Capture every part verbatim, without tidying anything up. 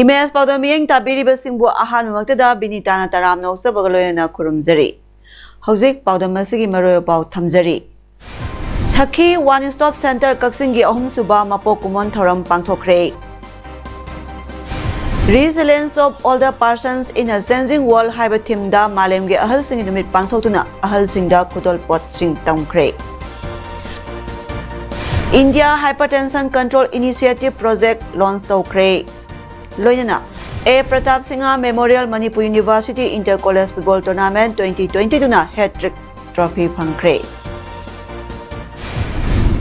Image ꯄꯥꯎꯗꯝ ꯃꯤꯠꯌꯦꯡ ꯇꯥꯕꯤꯔꯤꯕꯁꯤꯡꯕꯨ ꯑꯍꯥꯟꯕꯃꯛꯇꯗ ꯕꯤꯅꯤꯇꯥꯅ ꯇꯔꯥꯝꯅ ꯑꯣꯛꯆꯕꯒ ꯂꯣꯏꯅꯅ ꯈꯨꯔꯨꯝꯖꯔꯤ꯫ ꯍꯧꯖꯤꯛ ꯄꯥꯎꯗꯝ ꯑꯁꯤꯒꯤ ꯃꯔꯨꯑꯣꯏꯕ ꯄꯥꯎ ꯊꯝꯖꯔꯤ꯫ ꯁꯈꯤ One Stop Center ꯀꯛꯆꯤꯡꯒꯤ ꯑꯍꯨꯝꯁꯨꯕ ꯃꯄꯣꯛ ꯀꯨꯝꯑꯣꯟ ꯊꯧꯔꯝ ꯄꯥꯡꯊꯣꯛꯈ꯭ꯔꯦ꯫ Resilience of Older Persons in a Changing World ꯍꯥꯏꯕ ꯊꯤꯝꯗ ꯃꯥꯂꯦꯝꯒꯤ ꯑꯍꯜꯁꯤꯡꯒꯤ ꯅꯨꯃꯤꯠ ꯄꯥꯡꯊꯣꯛꯇꯨꯅ ꯑꯍꯜꯁꯤꯡꯗ ꯈꯨꯗꯣꯜꯄꯣꯠꯁꯤꯡ ꯇꯝꯈ꯭ꯔꯦ꯫ India Hypertension Control Initiative Project launch ꯇꯧꯈ꯭ꯔꯦ꯫ ꯂꯣꯏꯅꯅ ꯑꯦ Pratap Singh Memorial Manipur University Inter College Football Tournament twenty twenty two ꯅ hat-trick trophy ꯐꯪꯈ꯭ꯔꯦ꯫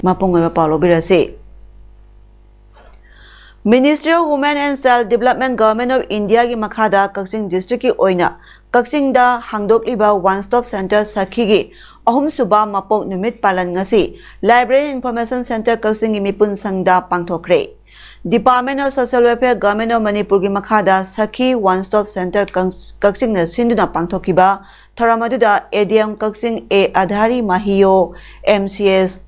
ꯃꯄꯨꯡ ꯑꯣꯏꯕ ꯄꯥꯎ ꯂꯧꯕꯤꯔꯁꯤ꯫ Ministry of Women and Child Development, Government of India ꯒꯤ ꯃꯈꯥꯗ ꯀꯛꯆꯤꯡ district ꯀꯤ ꯑꯣꯏꯅ ꯀꯛꯆꯤꯡꯗ ꯍꯥꯡꯗꯣꯛꯂꯤꯕ One Stop Center ꯁꯈꯤꯒꯤ ꯑꯍꯨꯝꯁꯨꯕ ꯃꯄꯣꯛ ꯅꯨꯃꯤꯠ ꯄꯥꯂꯟ ꯉꯁꯤ Library Information Center ꯀꯛꯆꯤꯡꯒꯤ ꯃꯤꯄꯨꯟ ꯁꯪꯗ ꯄꯥꯡꯊꯣꯛꯈ꯭ꯔꯦ꯫ Department of Social Welfare, Government of ꯃꯅꯤꯄꯨꯔꯒꯤ ꯃꯈꯥꯗ ꯁꯈꯤ One Stop Center ꯀꯛ-, ꯀꯛꯆꯤꯡꯅ ꯁꯤꯟꯗꯨꯅ ꯄꯥꯡꯊꯣꯛꯈꯤꯕ ꯊꯧꯔꯝ ꯑꯗꯨꯗ A D M Kakching A ꯑꯙꯥꯔꯤ ꯃꯍꯤꯌꯣ M C S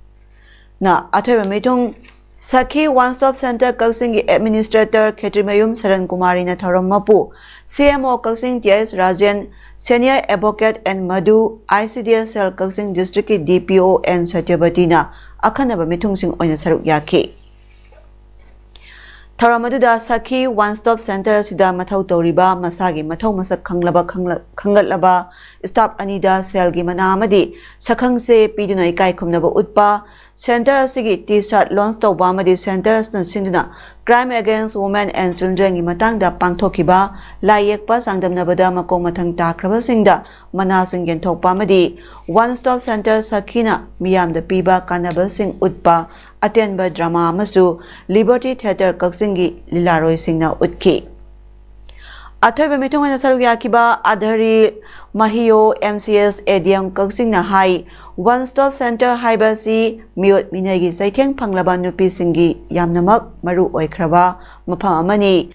ꯅ ꯑꯊꯣꯏꯕ ꯃꯤꯊꯨꯡ, ꯁꯈꯤ One Stop Center ꯀꯛꯆꯤꯡꯒꯤ Administrator ꯈꯦꯇ꯭ꯔꯤꯃꯌꯨꯝ ꯁꯔꯟ ꯀꯨꯃꯥꯔꯤꯅ ꯊꯧꯔꯝ ꯃꯄꯨ, C M O Kakching T S Rajen, Senior Advocate N Madhu, I C D S Cell Kakching district ꯀꯤ D P O N ꯁꯇ꯭ꯌꯕꯇꯤꯅ ꯑꯈꯟꯅꯕ ꯃꯤꯊꯨꯡꯁꯤꯡ ꯑꯣꯏꯅ ꯁꯔꯨꯛ ꯌꯥꯈꯤ꯫ ꯊꯧꯔꯝ ꯑꯗꯨꯗ ꯁꯈꯤ One Stop Center ꯑꯁꯤꯗ ꯃꯊꯧ ꯇꯧꯔꯤꯕ ꯃꯁꯥꯒꯤ ꯃꯊꯧ ꯃꯁꯛ ꯈꯪꯂꯕ, ꯈꯪꯂ-, ꯈꯪꯒꯠꯂꯕ staff ꯑꯅꯤꯗ ꯁꯦꯜꯒꯤ ꯃꯅꯥ ꯑꯃꯗꯤ ꯁꯛꯈꯪꯆꯦ ꯄꯤꯗꯨꯅ ꯏꯀꯥꯏ ꯈꯨꯝꯅꯕ ꯎꯠꯄ, Centre ꯑꯁꯤꯒꯤ T-shirt launch ꯇꯧꯕ ꯑꯃꯗꯤ Centre ꯑꯁꯤꯅ ꯁꯤꯟꯗꯨꯅ Crime Against Women and Childrenꯒꯤ ꯃꯇꯥꯡꯗ ꯄꯥꯡꯊꯣꯛꯈꯤꯕ ꯂꯥꯏ ꯌꯦꯛꯄ ꯆꯥꯡꯗꯝꯅꯕꯗ ꯃꯈꯣꯡ ꯃꯊꯪ ꯇꯥꯈ꯭ꯔꯕꯁꯤꯡꯗ ꯃꯅꯥꯁꯤꯡ ꯌꯦꯟꯊꯣꯛꯄ ꯑꯃꯗꯤ One Stop Centre ꯁꯈꯤꯅ ꯃꯤꯌꯥꯝꯗ ꯄꯤꯕ ꯀꯥꯟꯅꯕꯁꯤꯡ ꯎꯠꯄ ꯑꯇꯦꯟꯕ drama ꯑꯃꯁꯨ Liberty Theatre ꯀꯛꯆꯤꯡꯒꯤ ꯂꯤꯂꯥꯔꯣꯏꯁꯤꯡꯅ ꯎꯠꯈꯤ꯫ ꯑꯊꯣꯏꯕ ꯃꯤꯊꯨꯡ ꯑꯣꯏꯅ ꯁꯔꯨꯛ ꯌꯥꯈꯤꯕ ꯑꯙꯔꯤ ꯃꯍꯤꯌꯣ MCS ADM ꯀꯛꯆꯤꯡꯅ ꯍꯥꯏ, One Stop Centre ꯍꯥꯏꯕ ꯑꯁꯤ ꯃꯤꯑꯣꯠ ꯃꯤꯅꯩꯒꯤ ꯆꯩꯊꯦꯡ ꯐꯪꯂꯕ ꯅꯨꯄꯤꯁꯤꯡꯒꯤ ꯌꯥꯝꯅꯃꯛ ꯃꯔꯨ ꯑꯣꯏꯈ꯭ꯔꯕ ꯃꯐꯝ ꯑꯃꯅꯤ꯫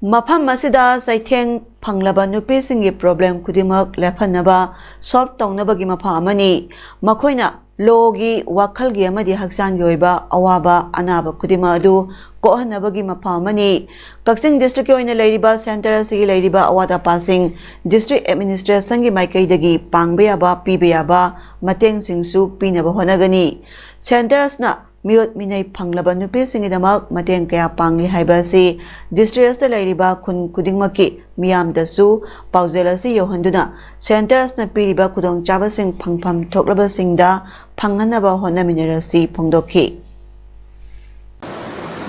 ꯃꯐꯝ ꯑꯁꯤꯗ ꯆꯩꯊꯦꯡ ꯐꯪꯂꯕ ꯅꯨꯄꯤꯁꯤꯡꯒꯤ problem ꯈꯨꯗꯤꯡꯃꯛ ꯂꯦꯞꯍꯟꯅꯕ, solve ꯇꯧꯅꯕꯒꯤ ꯃꯐꯝ ꯑꯃꯅꯤ꯫ ꯃꯈꯣꯏꯅ lawꯒꯤ, ꯋꯥꯈꯜꯒꯤ ꯑꯃꯗꯤ ꯍꯛꯆꯥꯡꯒꯤ ꯑꯣꯏꯕ ꯑꯋꯥꯕ ꯑꯅꯥꯕ ꯈꯨꯗꯤꯡꯃꯛ ꯑꯗꯨ ꯀꯣꯛꯍꯟꯅꯕꯒꯤ ꯃꯐꯝ ꯑꯃꯅꯤ꯫ ꯀꯛꯆꯤꯡ districtꯀꯤ ꯑꯣꯏꯅ ꯂꯩꯔꯤꯕ centre ꯑꯁꯤꯒꯤ ꯂꯩꯔꯤꯕ ꯑꯋꯥꯠ ꯑꯄꯥꯁꯤꯡ district administrationꯒꯤ ꯃꯥꯏꯀꯩꯗꯒꯤ ꯄꯥꯡꯕ ꯌꯥꯕ, ꯄꯤꯕ ꯌꯥꯕ ꯃꯇꯦꯡꯁꯤꯡꯁꯨ ꯄꯤꯅꯕ ꯍꯣꯠꯅꯒꯅꯤ꯫ Centre ꯑꯁꯤꯅ ꯃꯤꯑꯣꯠ ꯃꯤꯅꯩ ꯐꯪꯂꯕ ꯅꯨꯄꯤꯁꯤꯡꯒꯤꯗꯃꯛ ꯃꯇꯦꯡ ꯀꯌꯥ ꯄꯥꯡꯂꯤ ꯍꯥꯏꯕ ꯑꯁꯤ district ꯑꯁꯤꯗ ꯂꯩꯔꯤꯕ ꯈꯨꯟ ꯈꯨꯗꯤꯡꯃꯛꯀꯤ ꯃꯤꯌꯥꯝꯗꯁꯨ ꯄꯥꯎꯖꯦꯜ ꯑꯁꯤ ꯌꯧꯍꯟꯗꯨꯅ centre ꯑꯁꯤꯅ ꯄꯤꯔꯤꯕ ꯈꯨꯗꯣꯡꯆꯥꯕꯁꯤꯡ ꯐꯪꯐꯝ ꯊꯣꯛꯂꯕꯁꯤꯡꯗ ꯐꯪꯍꯟꯅꯕ ꯍꯣꯠꯅꯃꯤꯟꯅꯔꯁꯤ ꯐꯣꯡꯗꯣꯛꯈꯤ꯫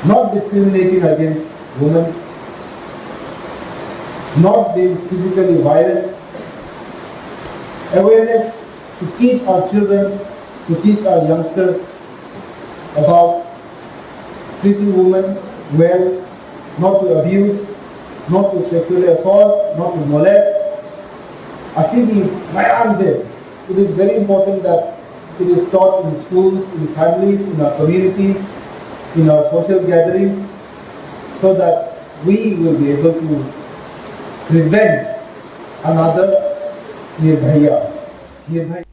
Not discriminating against women, not being physically violent, awareness to teach our children, to teach our youngsters about treating women well, not to abuse, not to sexually assault, not to molest. ꯑꯁꯤꯒꯤ ꯃꯌꯥꯝꯁꯦ, it is very important that it is taught in schools, in families, in our communities, in our social gatherings, so that we will be able to prevent another Nirbhaya. Nirbhaya.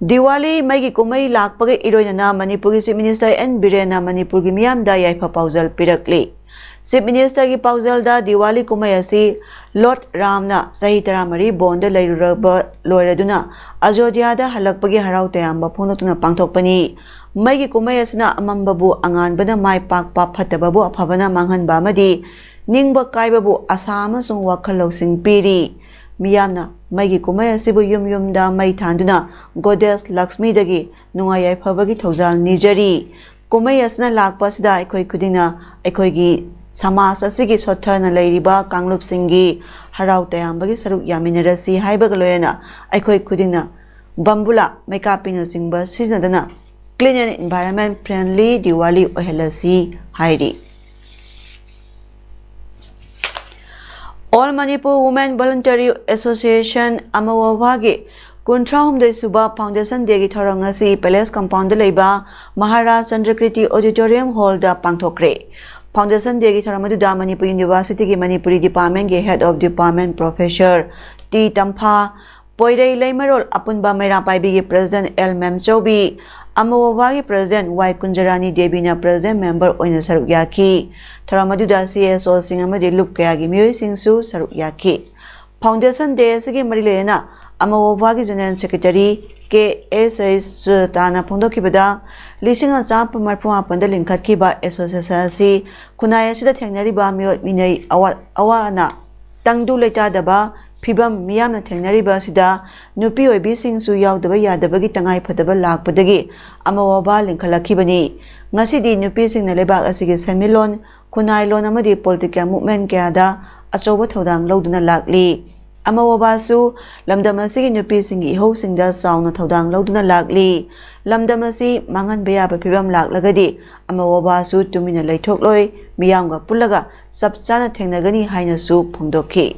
Diwali ꯃꯩꯒꯤ ꯀꯨꯝꯍꯩ ꯂꯥꯛꯄꯒ ꯏꯔꯣꯏꯅꯅ ꯃꯅꯤꯄꯨꯔꯒꯤ Chief Minister N ꯕꯤꯔꯦꯟꯅ ꯃꯅꯤꯄꯨꯔꯒꯤ ꯃꯤꯌꯥꯝꯗ ꯌꯥꯏꯐ ꯄꯥꯎꯖꯦꯜ ꯄꯤꯔꯛꯂꯤ꯫ Chief Ministerꯒꯤ ꯄꯥꯎꯖꯦꯜꯗ Diwali ꯀꯨꯝꯍꯩ ꯑꯁꯤ Lord ꯔꯥꯝꯅ ꯆꯍꯤ ꯇꯔꯥꯃꯔꯤ ꯕꯣꯟꯗ ꯂꯩꯔꯨꯔꯕ ꯂꯣꯏꯔꯗꯨꯅ ꯑꯖꯣꯙ꯭ꯌꯥꯗ ꯍꯜꯂꯛꯄꯒꯤ ꯍꯔꯥꯎ ꯇꯌꯥꯝꯕ ꯐꯣꯡꯗꯣꯛꯇꯨꯅ ꯄꯥꯡꯊꯣꯛꯄꯅꯤ꯫ ꯃꯩꯒꯤ ꯀꯨꯝꯍꯩ ꯑꯁꯤꯅ ꯑꯃꯝꯕꯕꯨ ꯑꯉꯥꯟꯕꯅ ꯃꯥꯏ ꯄꯥꯛꯄ, ꯐꯠꯇꯕꯕꯨ ꯑꯐꯕꯅ ꯃꯥꯡꯍꯟꯕ ꯑꯃꯗꯤ ꯅꯤꯡꯕ ꯀꯥꯏꯕꯕꯨ ꯑꯁꯥ ꯑꯃꯁꯨꯡ ꯋꯥꯈꯜ ꯂꯧꯁꯤꯡ ꯄꯤꯔꯤ꯫ ꯃꯤꯌꯥꯝꯅ ꯃꯩꯒꯤ ꯀꯨꯝꯍꯩ ꯑꯁꯤꯕꯨ ꯌꯨꯝ ꯌꯨꯝꯗ ꯃꯩ ꯊꯥꯟꯗꯨꯅ Goddess Lakshmiꯗꯒꯤ ꯅꯨꯡꯉꯥꯏ ꯌꯥꯏꯐꯕꯒꯤ ꯊꯧꯖꯥꯜ ꯅꯤꯖꯔꯤ꯫ ꯀꯨꯝꯍꯩ ꯑꯁꯤꯅ ꯂꯥꯛꯄ ꯑꯁꯤꯗ ꯑꯩꯈꯣꯏ ꯈꯨꯗꯤꯡꯅ ꯑꯩꯈꯣꯏꯒꯤ ꯁꯃꯥꯖ ꯑꯁꯤꯒꯤ ꯁꯣꯠꯊꯅ ꯂꯩꯔꯤꯕ ꯀꯥꯡꯂꯨꯞꯁꯤꯡꯒꯤ ꯍꯔꯥꯎ ꯇꯌꯥꯝꯕꯒꯤ ꯁꯔꯨꯛ ꯌꯥꯃꯤꯟꯅꯔꯁꯤ ꯍꯥꯏꯕꯒ ꯂꯣꯏꯅꯅ ꯑꯩꯈꯣꯏ ꯈꯨꯗꯤꯡꯅ ꯕꯝꯕꯨꯂꯥ, ꯃꯩꯀꯥꯞꯄꯤꯅꯆꯤꯡꯕ ꯁꯤꯖꯤꯟꯅꯗꯅ clean and environment friendly Diwali ꯑꯣꯏꯍꯜꯂꯁꯤ ꯍꯥꯏꯔꯤ꯫ All Manipur Women Voluntary Association ꯑꯃꯋꯥꯒꯤ ꯀꯨꯟꯊ꯭ꯔꯥ ꯍꯨꯝꯗꯣꯏ ꯁꯨꯕ Foundation Dayꯒꯤ ꯊꯧꯔꯝ ꯉꯁꯤ Palace Compoundꯗ ꯂꯩꯕ ꯃꯍꯥꯔꯥꯖ ꯆꯟꯗ꯭ꯔꯀꯤꯔꯇꯤ Auditorium Hallꯗ ꯄꯥꯡꯊꯣꯛꯈ꯭ꯔꯦ꯫ Foundation Dayꯒꯤ ꯊꯧꯔꯝ ꯑꯗꯨꯗ ꯃꯅꯤꯄꯨꯔ Universityꯒꯤ ꯃꯅꯤꯄꯨꯔꯤ Departmentꯀꯤ Head of Department Professor T Tampha, Poirei Leimarol Apunba Meira ꯄꯥꯏꯕꯤꯒꯤ President ꯑꯦꯜ ꯃꯦꯝꯆꯧꯕꯤ, ꯑꯃꯋꯥꯒꯤ President ꯋꯥꯏ ꯀꯨꯟꯖꯔꯥꯅꯤ ꯗꯦꯕꯤꯅ President Member ꯑꯣꯏꯅ ꯁꯔꯨꯛ ꯌꯥꯈꯤ꯫ ꯊꯧꯔꯝ ꯑꯗꯨꯗ CSOꯁꯤꯡ ꯑꯃꯗꯤ ꯂꯨꯞ ꯀꯌꯥꯒꯤ ꯃꯤꯑꯣꯏꯁꯤꯡꯁꯨ ꯁꯔꯨꯛ ꯌꯥꯈꯤ꯫ Foundation Day ꯑꯁꯤꯒꯤ ꯃꯔꯤ ꯂꯩꯅꯅ ꯑꯃꯋꯥꯒꯤ General Secretary ꯀꯦ ꯑꯦꯁ ꯑꯩꯆ ꯁꯨꯖꯥꯇꯥꯅ ꯐꯣꯡꯗꯣꯛꯈꯤꯕꯗ, ꯂꯤꯁꯤꯡ ꯑꯃ ꯆꯥꯃꯥꯄꯟ ꯃꯔꯤꯐꯨ ꯃꯥꯄꯟꯗ ꯂꯤꯡꯈꯠꯈꯤꯕ association ꯑꯁꯤ ꯈꯨꯟꯅꯥꯏ ꯑꯁꯤꯗ ꯊꯦꯡꯅꯔꯤꯕ ꯃꯤꯑꯣꯠ ꯃꯤꯅꯩ, ꯑꯋꯥ ꯑꯋꯥ ꯑꯅꯥ, ꯇꯪꯗꯨ ꯂꯩꯇꯥꯗꯕ ꯐꯤꯕꯝ ꯃꯤꯌꯥꯝꯅ ꯊꯦꯡꯅꯔꯤꯕ ꯑꯁꯤꯗ ꯅꯨꯄꯤ ꯑꯣꯏꯕꯤꯁꯤꯡꯁꯨ ꯌꯥꯎꯗꯕ ꯌꯥꯗꯕꯒꯤ ꯇꯉꯥꯏ ꯐꯗꯕ ꯂꯥꯛꯄꯗꯒꯤ ꯑꯃꯋꯥ ꯂꯤꯡꯈꯠꯂꯛꯈꯤꯕꯅꯤ꯫ ꯉꯁꯤꯗꯤ ꯅꯨꯄꯤꯁꯤꯡꯅ ꯂꯩꯕꯥꯛ ꯑꯁꯤꯒꯤ ꯁꯦꯟꯃꯤꯠꯂꯣꯟ, ꯈꯨꯟꯅꯥꯏꯂꯣꯟ ꯑꯃꯗꯤ political movement ꯀꯌꯥꯗ ꯑꯆꯧꯕ ꯊꯧꯗꯥꯡ ꯂꯧꯗꯨꯅ ꯂꯥꯛꯂꯤ꯫ ꯑꯃꯋꯥꯁꯨ ꯂꯝꯗꯝ ꯑꯁꯤꯒꯤ ꯅꯨꯄꯤꯁꯤꯡꯒꯤ ꯏꯍꯧꯁꯤꯡꯗ ꯆꯥꯎꯅ ꯊꯧꯗꯥꯡ ꯂꯧꯗꯨꯅ ꯂꯥꯛꯂꯤ꯫ ꯂꯝꯗꯝ ꯑꯁꯤ ꯃꯥꯡꯍꯟꯕ ꯌꯥꯕ ꯐꯤꯕꯝ ꯂꯥꯛꯂꯒꯗꯤ ꯑꯃꯋꯥꯁꯨ ꯇꯨꯃꯤꯟꯅ ꯂꯩꯊꯣꯛꯂꯣꯏ, ꯃꯤꯌꯥꯝꯒ ꯄꯨꯜꯂꯒ ꯆꯞ ꯆꯥꯅ ꯊꯦꯡꯅꯒꯅꯤ ꯍꯥꯏꯅꯁꯨ ꯐꯣꯡꯗꯣꯛꯈꯤ꯫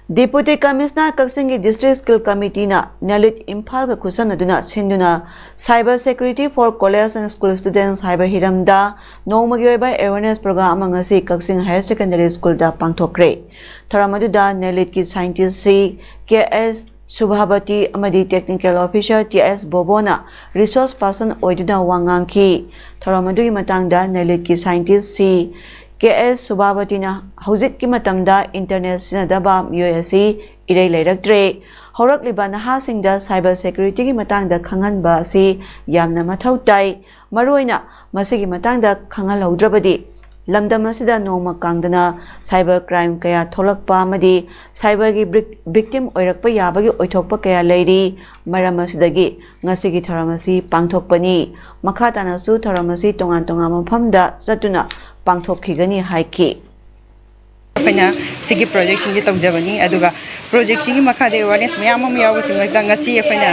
Deputy Commissioner ꯀꯛꯆꯤꯡꯒꯤ District Skill Committeeꯅ ꯅꯦꯂꯤꯠ ꯏꯝꯐꯥꯜꯒ ꯈꯨꯠꯁꯝꯅꯗꯨꯅ ꯁꯤꯟꯗꯨꯅ Cyber Security for College and School Students ꯍꯥꯏꯕ ꯍꯤꯔꯝꯗ ꯅꯣꯡꯃꯒꯤ ꯑꯣꯏꯕ awareness program ꯑꯃ ꯉꯁꯤ ꯀꯛꯆꯤꯡ Higher Secondary Schoolꯗ ꯄꯥꯡꯊꯣꯛꯈ꯭ꯔꯦ꯫ ꯊꯧꯔꯝ ꯑꯗꯨꯗ ꯅꯦꯂꯤꯠꯀꯤ scientist ꯁꯤ ꯀꯦ ꯑꯦꯁ ꯁꯨꯚꯥꯕꯇꯤ ꯑꯃꯗꯤ Technical Officer ꯇꯤ ꯑꯦꯁ ꯕꯣꯕꯣꯅ resource person ꯑꯣꯏꯗꯨꯅ ꯋꯥ ꯉꯥꯡꯈꯤ꯫ ꯊꯧꯔꯝ ꯑꯗꯨꯒꯤ ꯃꯇꯥꯡꯗ ꯅꯦꯂꯤꯠꯀꯤ scientist ꯁꯤ ꯀꯦ ꯑꯦꯁ ꯁꯨꯚꯥꯕꯇꯤꯅ ꯍꯧꯖꯤꯛꯀꯤ ꯃꯇꯝꯗ internet ꯁꯤꯖꯤꯟꯅꯗꯕ ꯃꯤꯑꯣꯏ ꯑꯁꯤ ꯏꯔꯩ ꯂꯩꯔꯛꯇ꯭ꯔꯦ꯫ ꯍꯧꯔꯛꯂꯤꯕ ꯅꯍꯥꯁꯤꯡꯗ cyber securityꯒꯤ ꯃꯇꯥꯡꯗ ꯈꯪꯍꯟꯕ ꯑꯁꯤ ꯌꯥꯝꯅ ꯃꯊꯧ ꯇꯥꯏ꯫ ꯃꯔꯨꯑꯣꯏꯅ ꯃꯁꯤꯒꯤ ꯃꯇꯥꯡꯗ ꯈꯪꯍꯜꯍꯧꯗ꯭ꯔꯕꯗꯤ ꯂꯝꯗꯝ ꯑꯁꯤꯗ ꯅꯣꯡꯃ ꯀꯥꯡꯗꯅ cyber crime ꯀꯌꯥ ꯊꯣꯛꯂꯛꯄ ꯑꯃꯗꯤ cyberꯒꯤ victim ꯑꯣꯏꯔꯛꯄ ꯌꯥꯕꯒꯤ ꯑꯣꯏꯊꯣꯛꯄ ꯀꯌꯥ ꯂꯩꯔꯤ꯫ ꯃꯔꯝ ꯑꯁꯤꯗꯒꯤ ꯉꯁꯤꯒꯤ ꯊꯧꯔꯝ ꯑꯁꯤ ꯄꯥꯡꯊꯣꯛꯄꯅꯤ꯫ ꯃꯈꯥ ꯇꯥꯅꯁꯨ ꯊꯧꯔꯝ ꯑꯁꯤ ꯇꯣꯉꯥꯟ ꯇꯣꯉꯥꯟꯕ ꯃꯐꯝꯗ ꯆꯠꯇꯨꯅ ꯄꯥꯡꯊꯣꯛꯈꯤꯒꯅꯤ ꯍꯥꯏꯈꯤ꯫ ꯑꯩꯈꯣꯏꯅ ꯁꯤꯒꯤ ꯄ꯭ꯔꯣꯖꯦꯛꯁꯤꯡꯁꯦ ꯇꯧꯖꯕꯅꯤ꯫ ꯑꯗꯨꯒ ꯄ꯭ꯔꯣꯖꯦꯛꯁꯤꯒꯤ ꯃꯈꯥꯗ ꯑꯦꯋꯥꯔꯅꯦꯁ ꯃꯌꯥꯝ ꯑꯃ ꯌꯥꯎꯕꯁꯤ ꯃꯔꯛꯇ ꯉꯁꯤ ꯑꯩꯈꯣꯏꯅ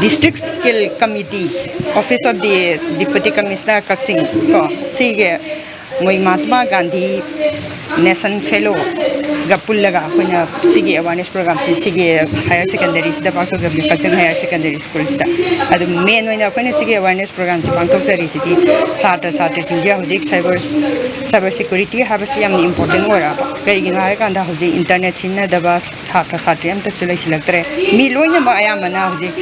district skill committee, office of the deputy commissioner ꯀꯛꯆꯤꯡ ꯀꯣ, ꯁꯤꯒꯤ ꯃꯣꯏ ꯃꯍꯥꯇꯃꯥ ꯒꯥꯟꯙꯤ ꯅꯦꯁꯟ ꯐꯦꯂꯣꯒ ꯄꯨꯜꯂꯒ ꯑꯩꯈꯣꯏꯅ ꯁꯤꯒꯤ ꯑꯦꯋꯥꯔꯅꯦꯁ ꯄ꯭ꯔꯣꯒ꯭ꯔꯥꯝꯁꯤ ꯁꯤꯒꯤ ꯍꯥꯌꯔ ꯁꯦꯀꯦꯟꯗꯔꯤꯁꯤꯗ ꯄꯥꯡꯊꯣꯛꯆꯕꯅꯤ, ꯀꯛꯆꯤꯡ ꯍꯥꯌꯔ ꯁꯦꯀꯦꯟꯗꯔꯤ ꯁ꯭ꯀꯨꯜꯁꯤꯗ꯫ ꯑꯗꯨ ꯃꯦꯟ ꯑꯣꯏꯅ ꯑꯩꯈꯣꯏꯅ ꯁꯤꯒꯤ ꯑꯦꯋꯥꯔꯅꯦꯁ ꯄ꯭ꯔꯣꯒ꯭ꯔꯥꯝꯁꯤ ꯄꯥꯡꯊꯣꯛꯆꯔꯤꯁꯤꯗꯤ ꯁꯥꯇ꯭ꯔ ꯁꯥꯇ꯭ꯔꯤꯁꯤꯡꯁꯦ ꯍꯧꯖꯤꯛ cyber cyber security ꯍꯥꯏꯕꯁꯤ ꯌꯥꯝꯅ important ꯑꯣꯏꯔꯛꯑꯕ꯫ ꯀꯩꯒꯤꯅꯣ ꯍꯥꯏꯔꯀꯥꯟꯗ ꯍꯧꯖꯤꯛ internet ꯁꯤꯖꯤꯟꯅꯗꯕ ꯁꯥꯇ꯭ꯔ ꯁꯥꯇ꯭ꯔꯤ ꯑꯝꯇꯁꯨ ꯂꯩꯁꯤꯜꯂꯛꯇ꯭ꯔꯦ꯫ ꯃꯤ ꯂꯣꯏꯅꯃꯛ ꯑꯌꯥꯝꯕꯅ ꯍꯧꯖꯤꯛ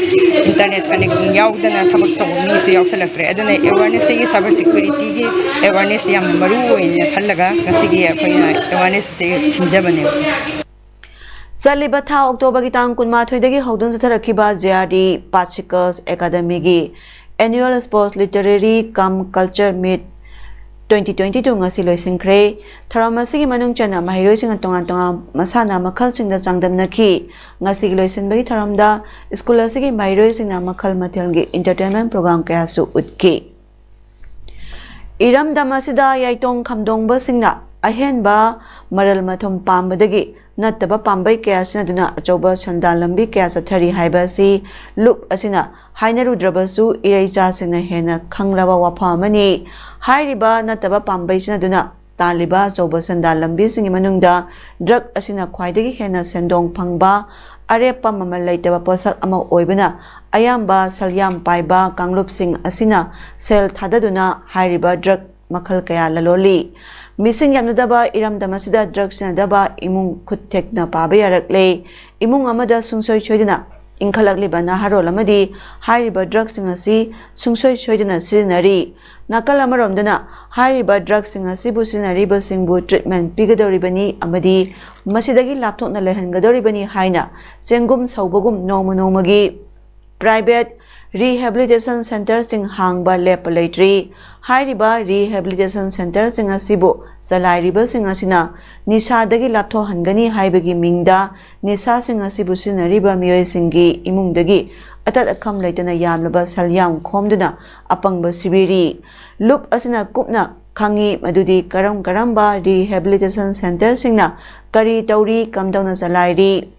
internet connection ꯌꯥꯎꯗꯅ ꯊꯕꯛ ꯇꯧꯕ ꯃꯤꯁꯨ ꯌꯥꯎꯁꯜꯂꯛꯇ꯭ꯔꯦ꯫ ꯑꯗꯨꯅ awareness ꯁꯤꯒꯤ cyber security ꯒꯤ awareness ꯁꯤ ꯌꯥꯝꯅ ꯃꯔꯨ ꯑꯣꯏꯅ ꯈꯜꯂꯒ ꯉꯁꯤꯒꯤ ꯑꯩꯈꯣꯏꯅ awareness ꯑꯁꯤ ꯁꯤꯟꯖꯕꯅꯦꯕ꯫ ꯆꯠꯂꯤꯕ ꯊꯥ ꯑꯣꯛꯇꯣꯕꯔꯒꯤ ꯇꯥꯡ ꯀꯨꯟꯃꯥꯊꯣꯏꯗꯒꯤ ꯍꯧꯗꯨꯅ ꯆꯠꯊꯔꯛꯈꯤꯕ J R D Pachikas Academy ꯒꯤ annual sports literary cum culture meet twenty twenty two ꯉꯁꯤ ꯂꯣꯏꯁꯤꯟꯈ꯭ꯔꯦ꯫ ꯊꯧꯔꯝ ꯑꯁꯤꯒꯤ ꯃꯅꯨꯡ ꯆꯟꯅ ꯃꯍꯩꯔꯣꯏꯁꯤꯡꯅ ꯇꯣꯉꯥꯟ ꯇꯣꯉꯥꯟ ꯃꯁꯥꯟꯅ ꯃꯈꯜꯁꯤꯡꯗ ꯆꯥꯡꯗꯝꯅꯈꯤ꯫ ꯉꯁꯤꯒꯤ ꯂꯣꯏꯁꯤꯟꯕꯒꯤ ꯊꯧꯔꯝꯗ ꯁ꯭ꯀꯨꯜ ꯑꯁꯤꯒꯤ ꯃꯍꯩꯔꯣꯏꯁꯤꯡꯅ ꯃꯈꯜ ꯃꯊꯦꯜꯒꯤ entertainment program ꯀꯌꯥꯁꯨ ꯎꯠꯈꯤ꯫ ꯏꯔꯝꯗꯝ ꯑꯁꯤꯗ ꯌꯥꯏꯇꯣꯡ ꯈꯝꯗꯣꯡꯕꯁꯤꯡꯅ ꯑꯍꯦꯟꯕ ꯃꯔꯜ ꯃꯊꯨꯝ ꯄꯥꯝꯕꯗꯒꯤ ꯅꯠꯇꯕ ꯄꯥꯝꯕꯩ ꯀꯌꯥ ꯁꯤꯖꯤꯟꯅꯗꯨꯅ ꯑꯆꯧꯕ ꯁꯦꯟꯗꯥꯟ ꯂꯝꯕꯤ ꯀꯌꯥ ꯆꯠꯊꯔꯤ ꯍꯥꯏꯕ ꯑꯁꯤ ꯂꯨꯞ ꯑꯁꯤꯅ ꯍꯥꯏꯅꯔꯨꯗ꯭ꯔꯕꯁꯨ ꯏꯔꯩꯆꯥꯁꯤꯡꯅ ꯍꯦꯟꯅ ꯈꯪꯂꯕ ꯋꯥꯐꯝ ꯑꯃꯅꯤ꯫ ꯍꯥꯏꯔꯤꯕ ꯅꯠꯇꯕ ꯄꯥꯝꯕꯩ ꯁꯤꯖꯤꯟꯅꯗꯨꯅ ꯇꯥꯜꯂꯤꯕ ꯑꯆꯧꯕ ꯁꯦꯟꯗꯥꯟ ꯂꯝꯕꯤꯁꯤꯡꯒꯤ ꯃꯅꯨꯡꯗ drug ꯑꯁꯤꯅ ꯈ꯭ꯋꯥꯏꯗꯒꯤ ꯍꯦꯟꯅ ꯁꯦꯟꯗꯣꯡ ꯐꯪꯕ, ꯑꯔꯦꯞꯄ ꯃꯃꯜ ꯂꯩꯇꯕ ꯄꯣꯠꯁꯛ ꯑꯃ ꯑꯣꯏꯕꯅ, ꯑꯌꯥꯝꯕ ꯁꯦꯜꯌꯥꯝ ꯄꯥꯏꯕ ꯀꯥꯡꯂꯨꯞꯁꯤꯡ ꯑꯁꯤꯅ ꯁꯦꯜ ꯊꯥꯗꯗꯨꯅ ꯍꯥꯏꯔꯤꯕ drug ꯃꯈꯜ ꯀꯌꯥ ꯂꯂꯣꯜꯂꯤ꯫ ꯃꯤꯁꯤꯡ ꯌꯥꯝꯅꯗꯕ ꯏꯔꯝꯗꯝ ꯑꯁꯤꯗ drug ꯁꯤꯖꯤꯟꯅꯗꯕ ꯏꯃꯨꯡ ꯈꯨꯠ ꯊꯦꯛꯅ ꯄꯥꯕ ꯌꯥꯔꯛꯂꯦ꯫ ꯏꯃꯨꯡ ꯑꯃꯗ ꯁꯨꯡꯁꯣꯏ ꯁꯣꯏꯗꯅ ꯏꯟꯈꯠꯂꯛꯂꯤꯕ ꯅꯍꯥꯔꯣꯜ ꯑꯃꯗꯤ ꯍꯥꯏꯔꯤꯕ drugꯁꯤꯡ ꯑꯁꯤ ꯁꯨꯡꯁꯣꯏ ꯁꯣꯏꯗꯅ ꯁꯤꯖꯤꯟꯅꯔꯤ꯫ ꯅꯥꯀꯜ ꯑꯃꯔꯣꯝꯗꯅ ꯍꯥꯏꯔꯤꯕ drugꯁꯤꯡ ꯑꯁꯤꯕꯨ ꯁꯤꯖꯤꯟꯅꯔꯤꯕꯁꯤꯡꯕꯨ treatment ꯄꯤꯒꯗꯧꯔꯤꯕꯅꯤ ꯑꯃꯗꯤ ꯃꯁꯤꯗꯒꯤ ꯂꯥꯞꯊꯣꯛꯅ ꯂꯩꯍꯟꯒꯗꯧꯔꯤꯕꯅꯤ ꯍꯥꯏꯅ ꯆꯦꯡꯒꯨꯝ ꯁꯧꯕꯒꯨꯝ ꯅꯣꯡꯃ ꯅꯣꯡꯃꯒꯤ private ꯔꯤꯍꯦꯕꯤꯂꯤꯇꯦꯁꯟ ꯁꯦꯟꯇꯔꯁꯤꯡ ꯍꯥꯡꯕ ꯂꯦꯞꯄ ꯂꯩꯇ꯭ꯔꯤ꯫ ꯍꯥꯏꯔꯤꯕ ꯔꯤꯍꯦꯕꯤꯂꯤꯇꯦꯁꯟ ꯁꯦꯟꯇꯔꯁꯤꯡ ꯑꯁꯤꯕꯨ ꯆꯂꯥꯏꯔꯤꯕꯁꯤꯡ ꯑꯁꯤꯅ ꯅꯤꯁꯥꯗꯒꯤ ꯂꯥꯞꯊꯣꯛꯍꯟꯒꯅꯤ ꯍꯥꯏꯕꯒꯤ ꯃꯤꯡꯗ ꯅꯤꯁꯥꯁꯤꯡ ꯑꯁꯤꯕꯨ ꯁꯤꯖꯤꯟꯅꯔꯤꯕ ꯃꯤꯑꯣꯏꯁꯤꯡꯒꯤ ꯏꯃꯨꯡꯗꯒꯤ ꯑꯇꯠ ꯑꯈꯝ ꯂꯩꯇꯅ ꯌꯥꯝꯂꯕ ꯁꯦꯜ ꯌꯥꯝ ꯈꯣꯝꯗꯨꯅ ꯑꯄꯪꯕ ꯁꯤꯕꯤꯔꯤ꯫ ꯂꯨꯞ ꯑꯁꯤꯅ ꯀꯨꯞꯅ ꯈꯪꯏ ꯃꯗꯨꯗꯤ ꯀꯔꯝ ꯀꯔꯝꯕ ꯔꯤꯍꯦꯕꯤꯂꯤꯇꯦꯁꯟ ꯁꯦꯟꯇꯔꯁꯤꯡꯅ ꯀꯔꯤ ꯇꯧꯔꯤ, ꯀꯝꯗꯧꯅ ꯆꯂꯥꯏꯔꯤ,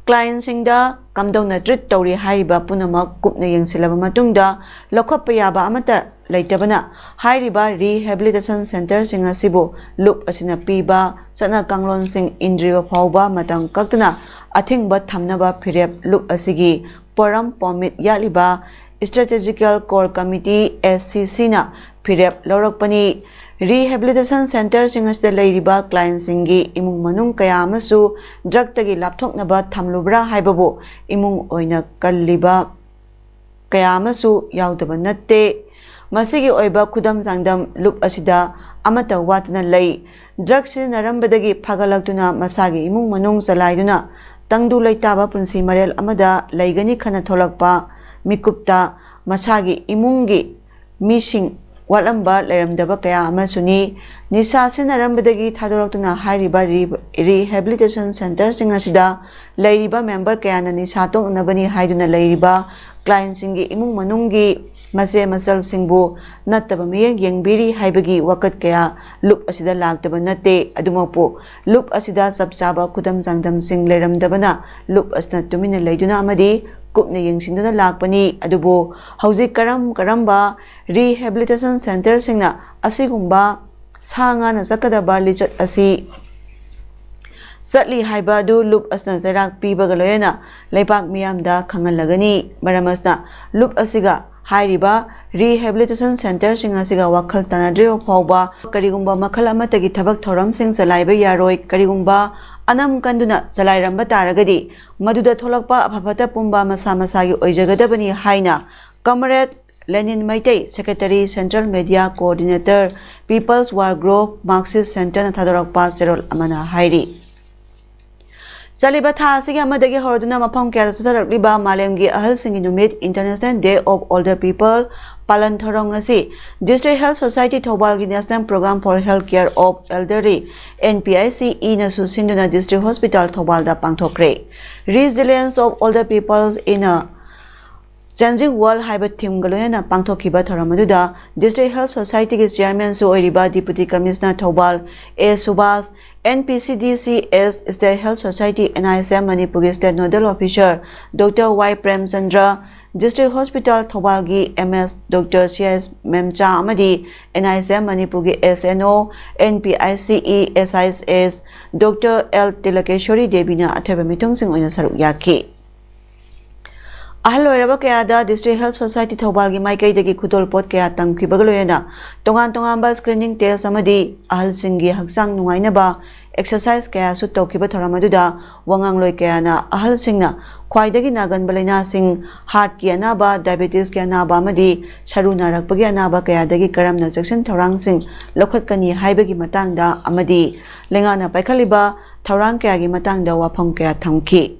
ꯀ꯭ꯂꯥꯏꯟꯁꯤꯡꯗ ꯀꯝꯗꯧꯅ ꯇ꯭ꯔꯤꯠ ꯇꯧꯔꯤ ꯍꯥꯏꯔꯤꯕ ꯄꯨꯝꯅꯃꯛ ꯀꯨꯞꯅ ꯌꯦꯡꯁꯤꯜꯂꯕ ꯃꯇꯨꯡꯗ ꯂꯧꯈꯠꯄ ꯌꯥꯕ ꯑꯃꯠꯇ ꯂꯩꯇꯕꯅ ꯍꯥꯏꯔꯤꯕ ꯔꯤꯍꯦꯕꯤꯂꯤꯇꯦꯁꯟ ꯁꯦꯟꯇꯔꯁꯤꯡ ꯑꯁꯤꯕꯨ ꯂꯨꯞ ꯑꯁꯤꯅ ꯄꯤꯕ ꯆꯠꯅ ꯀꯥꯡꯂꯣꯟꯁꯤꯡ ꯏꯟꯗ꯭ꯔꯤꯕ ꯐꯥꯎꯕ ꯃꯇꯝ ꯀꯛꯇꯅ ꯑꯊꯤꯡꯕ ꯊꯝꯅꯕ ꯐꯤꯔꯦꯞ ꯂꯨꯞ ꯑꯁꯤꯒꯤ ꯄꯣꯔꯝ ꯄꯣꯃꯤꯠ ꯌꯥꯠꯂꯤꯕ ꯏꯁꯇ꯭ꯔꯦꯇꯦꯖꯤꯀꯦꯜ ꯀꯣꯔ ꯀꯃꯤꯇꯤ, ꯑꯦꯁ ꯁꯤ ꯁꯤꯅ ꯐꯤꯔꯦꯞ ꯂꯧꯔꯛꯄꯅꯤ꯫ ꯔꯤꯍꯦꯕꯤꯂꯤꯇꯦꯁꯟ ꯁꯦꯟꯇꯔꯁꯤꯡ ꯑꯁꯤꯗ ꯂꯩꯔꯤꯕ ꯀ꯭ꯂꯥꯏꯟꯁꯤꯡꯒꯤ ꯏꯃꯨꯡ ꯃꯅꯨꯡ ꯀꯌꯥ ꯑꯃꯁꯨ ꯗ꯭ꯔꯒꯇꯒꯤ ꯂꯥꯞꯊꯣꯛꯅꯕ ꯊꯝꯂꯨꯕ꯭ꯔꯥ ꯍꯥꯏꯕꯕꯨ ꯏꯃꯨꯡ ꯑꯣꯏꯅ ꯀꯜꯂꯤꯕ ꯀꯌꯥ ꯑꯃꯁꯨ ꯌꯥꯎꯗꯕ ꯅꯠꯇꯦ꯫ ꯃꯁꯤꯒꯤ ꯑꯣꯏꯕ ꯈꯨꯗꯝ ꯆꯥꯡꯗꯝ ꯂꯨꯞ ꯑꯁꯤꯗ ꯑꯃꯠꯇ ꯋꯥꯠꯇꯅ ꯂꯩ꯫ ꯗ꯭ꯔꯒ ꯁꯤꯖꯤꯟꯅꯔꯝꯕꯗꯒꯤ ꯐꯒꯠꯂꯛꯇꯨꯅ ꯃꯁꯥꯒꯤ ꯏꯃꯨꯡ ꯃꯅꯨꯡ ꯆꯂꯥꯏꯗꯨꯅ ꯇꯪꯗꯨ ꯂꯩꯇꯥꯕ ꯄꯨꯟꯁꯤ ꯃꯔꯦꯜ ꯑꯃꯗ ꯂꯩꯒꯅꯤ ꯈꯟꯅ ꯊꯣꯛꯂꯛꯄ ꯃꯤꯀꯨꯞꯇ ꯃꯁꯥꯒꯤ ꯏꯃꯨꯡꯒꯤ ꯃꯤꯁꯤꯡ ꯋꯥꯠꯂꯝꯕ ꯂꯩꯔꯝꯗꯕ ꯀꯌꯥ ꯑꯃꯁꯨꯅꯤ꯫ ꯅꯤꯁꯥ ꯁꯤꯖꯤꯟꯅꯔꯝꯕꯗꯒꯤ ꯊꯥꯗꯣꯔꯛꯇꯨꯅ ꯍꯥꯏꯔꯤꯕ ꯔꯤ-, ꯔꯤꯍꯦꯕꯤꯂꯤꯇꯦꯁꯟ ꯁꯦꯟꯇꯔꯁꯤꯡ ꯑꯁꯤꯗ ꯂꯩꯔꯤꯕ ꯃꯦꯝꯕꯔ ꯀꯌꯥꯅ ꯅꯤꯁꯥ ꯇꯣꯛꯅꯅꯕꯅꯤ ꯍꯥꯏꯗꯨꯅ ꯂꯩꯔꯤꯕ ꯀ꯭ꯂꯥꯏꯟꯁꯤꯡꯒꯤ ꯏꯃꯨꯡ ꯃꯅꯨꯡꯒꯤ ꯃꯆꯦ ꯃꯆꯜꯁꯤꯡꯕꯨ ꯅꯠꯇꯕ ꯃꯤꯠꯌꯦꯡ ꯌꯦꯡꯕꯤꯔꯤ ꯍꯥꯏꯕꯒꯤ ꯋꯥꯀꯠ ꯀꯌꯥ ꯂꯨꯞ ꯑꯁꯤꯗ ꯂꯥꯛꯇꯕ ꯅꯠꯇꯦ꯫ ꯑꯗꯨꯃꯛꯄꯨ ꯂꯨꯞ ꯑꯁꯤꯗ ꯆꯞ ꯆꯥꯕ ꯈꯨꯗꯝ ꯆꯥꯡꯗꯝꯁꯤꯡ ꯂꯩꯔꯝꯗꯕꯅ ꯂꯨꯞ ꯑꯁꯤꯅ ꯇꯨꯃꯤꯟꯅ ꯂꯩꯗꯨꯅ ꯑꯃꯗꯤ ꯀꯨꯞꯅ ꯌꯦꯡꯁꯤꯟꯗꯨꯅ ꯂꯥꯛꯄꯅꯤ꯫ ꯑꯗꯨꯕꯨ ꯍꯧꯖꯤꯛ ꯀꯔꯝ ꯀꯔꯝꯕ ꯔꯤꯍꯦꯕꯤꯂꯤꯇꯦꯁꯟ ꯁꯦꯟꯇꯔꯁꯤꯡꯅ ꯑꯁꯤꯒꯨꯝꯕ ꯁꯥ ꯉꯥꯅ ꯆꯠꯀꯗꯕ ꯂꯤꯆꯠ ꯑꯁꯤ ꯆꯠꯂꯤ ꯍꯥꯏꯕ ꯑꯗꯨ ꯂꯨꯞ ꯑꯁꯤꯅ ꯆꯩꯔꯥꯛ ꯄꯤꯕꯒ ꯂꯣꯏꯅꯅ ꯂꯩꯕꯥꯛ ꯃꯤꯌꯥꯝꯗ ꯈꯪꯍꯜꯂꯒꯅꯤ꯫ ꯃꯔꯝ ꯑꯁꯤꯅ ꯂꯨꯞ ꯑꯁꯤꯒ ꯍꯥꯏꯔꯤꯕ ꯔꯤꯍꯦꯕꯤꯂꯤꯇꯦꯁꯟ ꯁꯦꯟꯇꯔꯁꯤꯡ ꯑꯁꯤꯒ ꯋꯥꯈꯜ ꯇꯥꯟꯅꯗ꯭ꯔꯤꯕ ꯐꯥꯎꯕ ꯀꯔꯤꯒꯨꯝꯕ ꯃꯈꯜ ꯑꯃꯠꯇꯒꯤ ꯊꯕꯛ ꯊꯧꯔꯝꯁꯤꯡ ꯆꯂꯥꯏꯕ ꯌꯥꯔꯣꯏ꯫ ꯀꯔꯤꯒꯨꯝꯕ ꯑꯅꯝ ꯀꯟꯗꯨꯅ ꯆꯂꯥꯏꯔꯝꯕ ꯇꯥꯔꯒꯗꯤ ꯃꯗꯨꯗ ꯊꯣꯛꯂꯛꯄ ꯑꯐ ꯐꯠꯇ ꯄꯨꯝꯕ ꯃꯁꯥ ꯃꯁꯥꯒꯤ ꯑꯣꯏꯖꯒꯗꯕꯅꯤ ꯍꯥꯏꯅ ꯀꯃꯔꯦꯗ Lenin Meitei, secretary, central media coordinator, people's war group, Marxist ꯁꯦꯟꯇꯔꯅ ꯊꯥꯗꯣꯔꯛꯄ ꯆꯦꯔꯣꯜ ꯑꯃꯅ ꯍꯥꯏꯔꯤ꯫ ꯆꯠꯂꯤꯕ ꯊꯥ ꯑꯁꯤꯒꯤ ꯑꯃꯗꯒꯤ ꯍꯧꯔꯗꯨꯅ ꯃꯐꯝ ꯀꯌꯥꯗ ꯆꯠꯊꯔꯛꯂꯤꯕ ꯃꯥꯂꯦꯝꯒꯤ ꯑꯍꯜꯁꯤꯡꯒꯤ ꯅꯨꯃꯤꯠ, International Day of Older People, ꯄꯥꯂꯟ ꯊꯧꯔꯝ ꯑꯁꯤ District Health Society ꯊꯧꯕꯥꯜꯒꯤ National Program for Health Care of Elderly, N P I C E ꯅꯁꯨ ꯁꯤꯟꯗꯨꯅ District Hospital ꯊꯧꯕꯥꯜꯗ ꯄꯥꯡꯊꯣꯛꯈ꯭ꯔꯦ꯫ Resilience of Older People in a Changing World ꯍꯥꯏꯕ ꯊꯤꯝꯒ ꯂꯣꯏꯅꯅ ꯄꯥꯡꯊꯣꯛꯈꯤꯕ ꯊꯧꯔꯝ ꯑꯗꯨꯗ District Health Society ꯒꯤ Chairman ꯁꯨ ꯑꯣꯏꯔꯤꯕ Deputy Commissioner ꯊꯧꯕꯥꯜ ꯑꯦ Subhas, N P C D C S State Health Society, N H M ꯃꯅꯤꯄꯨꯔꯒꯤ State Nodal Officer Doctor Y Premchandra, District Hospital ꯊꯧꯕꯥꯜꯒꯤ M S Doctor C S ꯃꯦꯝꯆꯥ ꯑꯃꯗꯤ N H M ꯃꯅꯤꯄꯨꯔꯒꯤ S N O, N P I C E, S I S, Doctor L ꯇꯤꯂꯀꯦꯁ꯭ꯋꯔꯤ ꯗꯦꯕꯤꯅ ꯑꯊꯣꯏꯕ ꯃꯤꯊꯨꯡꯁꯤꯡ ꯑꯣꯏꯅ ꯁꯔꯨꯛ ꯌꯥꯈꯤ꯫ ꯑꯍꯜ ꯑꯣꯏꯔꯕ ꯀꯌꯥꯗ District Health Society ꯊꯧꯕꯥꯜꯒꯤ ꯃꯥꯏꯀꯩꯗꯒꯤ ꯈꯨꯗꯣꯜꯄꯣꯠ ꯀꯌꯥ ꯇꯝꯈꯤꯕꯒ ꯂꯣꯏꯅꯅ ꯇꯣꯉꯥꯟ ꯇꯣꯉꯥꯟꯕ screening test ꯑꯃꯗꯤ ꯑꯍꯜꯁꯤꯡꯒꯤ ꯍꯛꯆꯥꯡ ꯅꯨꯡꯉꯥꯏꯅꯕ exercise ꯀꯌꯥꯁꯨ ꯇꯧꯈꯤꯕ ꯊꯧꯔꯝ ꯑꯗꯨꯗ ꯋꯥꯉꯥꯡꯂꯣꯏ ꯀꯌꯥꯅ ꯑꯍꯜꯁꯤꯡꯅ ꯈ꯭ꯋꯥꯏꯗꯒꯤ ꯅꯥꯒꯟꯕ ꯂꯥꯏꯅꯥꯁꯤꯡ, heart ꯀꯤ ꯑꯅꯥꯕ, diabetes ꯀꯤ ꯑꯅꯥꯕ ꯑꯃꯗꯤ ꯁꯔꯨ ꯅꯥꯔꯛꯄꯒꯤ ꯑꯅꯥꯕ ꯀꯌꯥꯗꯒꯤ ꯀꯔꯝꯅ ꯆꯦꯛꯁꯤꯟ ꯊꯧꯔꯥꯡꯁꯤꯡ ꯂꯧꯈꯠꯀꯅꯤ ꯍꯥꯏꯕꯒꯤ ꯃꯇꯥꯡꯗ ꯑꯃꯗꯤ ꯂꯩꯉꯥꯛꯅ ꯄꯥꯏꯈꯠꯂꯤꯕ ꯊꯧꯔꯥꯡ ꯀꯌꯥꯒꯤ ꯃꯇꯥꯡꯗ ꯋꯥꯐꯝ ꯀꯌꯥ ꯊꯝꯈꯤ꯫